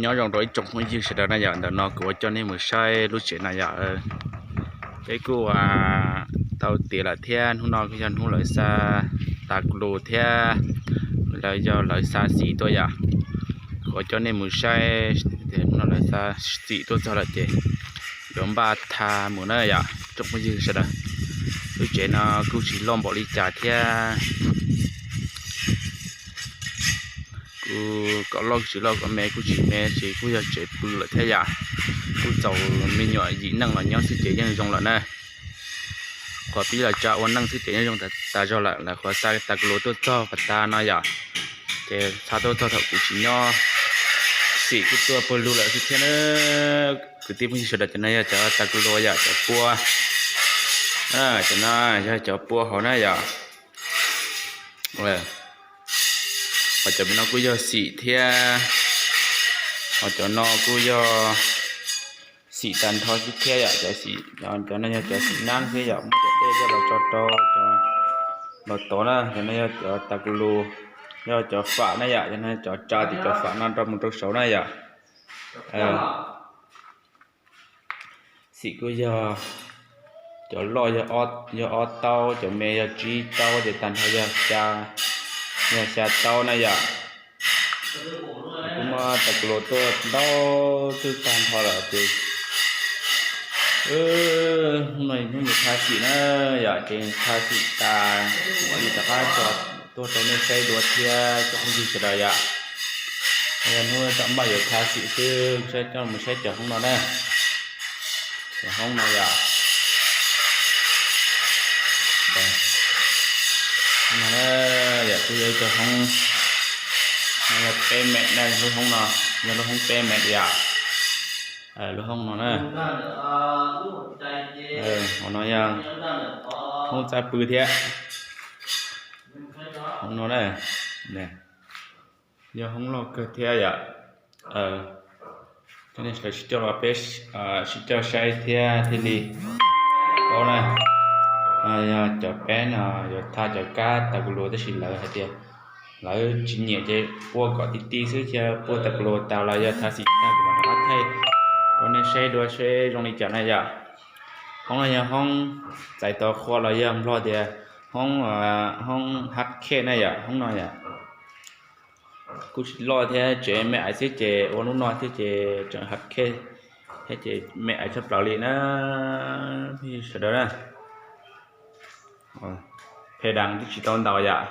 Nyob zoo rau ib tsoom phooj ywg sawv daws na yom, ntawm no kuv yuav coj nej mus saib lub tsev no yom. Peb kuj tau tiav lawm thiab, hnub no kuj yog hnub lawv xa tas ku lus thiab, lawv yog lawv xa xim tuaj yom. Kuv yuav coj nej mus saib, hnub no lawv xa xim tuaj txog lawm ces yuav npaj tha mus na yom tsoom phooj ywg sawv daws. Lub tsev no kuj tsis loj npaum li cas thiab, kuj kom loj kuj tsis loj, kom me kuj tsis me, ces kuj yog tsev pw lawm thiab yom. Kuj txaus me nyuam yim neej los nyob xwb ces yeej zoo lawm na. Qhov pib los tsa ua neej xwb ces yeej zoo tas zog lawm, lawv qhuav xa tas ku lus tuaj txog pas tas no yom. Ces xa tuaj txog thaum kuv tsis nyob, xim kuj tuaj pawg lug lawm xwb thiab na. Kwv tij phooj ywg sawv daws, cov no yog cov tas ku lus yom, cov pua, cov no yog cov pua hauv na yom. Ho cov no kuj yog xim thiab, ho cov no kuj yog xim tag nrho xwb thiab yom. Cov xim, cov no yog cov xim nab thiab yom, muab cov dej coj los tso rau cov los tod na. Cov no yog cov tas ku lus, yog cov fam na yom, cov no cov tsa tim cov fam no rau mus rau saud na yom. Xim kuj yog cov loj yog ob taub, cov me yog tsib taub, ces tag nrho yog xya, yog xya taub na yom. Kuj muab tas ku lus tuaj ntau twb tag nrho lawm ces hnub no hnub yuav tha xim na yom, ces tha xim tas mam li rov qab tso tuaj rau nej saib dua thiab tsoom phooj ywg sawv daws yom. Yog hnub tom maj yuav tha xim xwb, saib coj mus saib cov hoob no na. Cov hoob no yom. Hoob no na, yog kuj yog ib co hoob, no yog peb mev na, lub hoob no yog lub hoob peb mev yom. Lub hoob no na, hauv no yog hoob txaj pw thiab. Hoob no na, yog hoob loj kawg thiab yom. Coj nej sawv daws sib coj los peb sib coj saib thiab thiaj li paub na. Yog cov peb no yuav tha cov kab tas ku lus tab sis lawv hais tias lawv tsis nyiam ces pua kom ti ti xwb, cia pua tas ku lus tas los yog tha xim tag kuv mam rov qab thaij rau nej saib dua seb zoo li cas na yom. Hoob no yog hoob txais tau qhua los yog nplog tias hoob, hoob hab khej na yom, hoob no yom. Kuj tsis loj thiab, tsev me aiv xwb ces ua lub no xwb ces tseem hab khej thiab ces me aiv tshaj plaws li na. Sawv daws na, phe das twb tsis tau ntaus yom,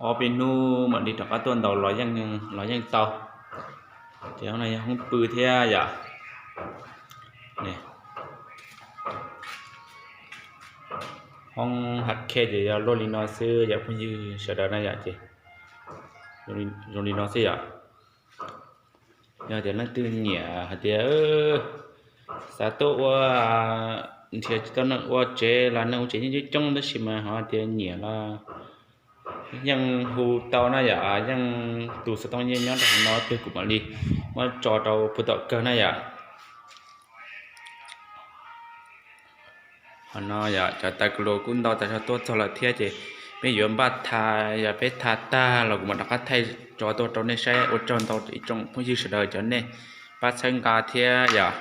ob peb hnub mam li rov qab tuaj ntaus los yeej tau. Ces hoob no yog hoob pw thiab yom. Hoob hab khej ces yog luaj li no xwb yom phooj ywg sawv daws na yom, ces zoo li no xwb yom. Yog tias leej twg nyiam hais tias xav tuaj ua, nrhiav tsis tau neeg ua tsev los neeg ua tsev yeej coob coob tab sis mas ho tias nyiam los yeej hu tau na yom, yeej tus xov tooj yeej nyob rau hauv no twg kuv mam li muab tso rau puag tom kawg na yom. Qhov no yom, cov tas ku lus kuj ntau tas zog tuaj txog lawm thiab ces peb yuav npaj tha, yog peb tha tag los kuv mam rov qab thaij tso tuaj rau nej saib. Ua tsaug ntau ib tsoom phooj ywg sawv daws cov nej pab txhawb nqa thiab yom.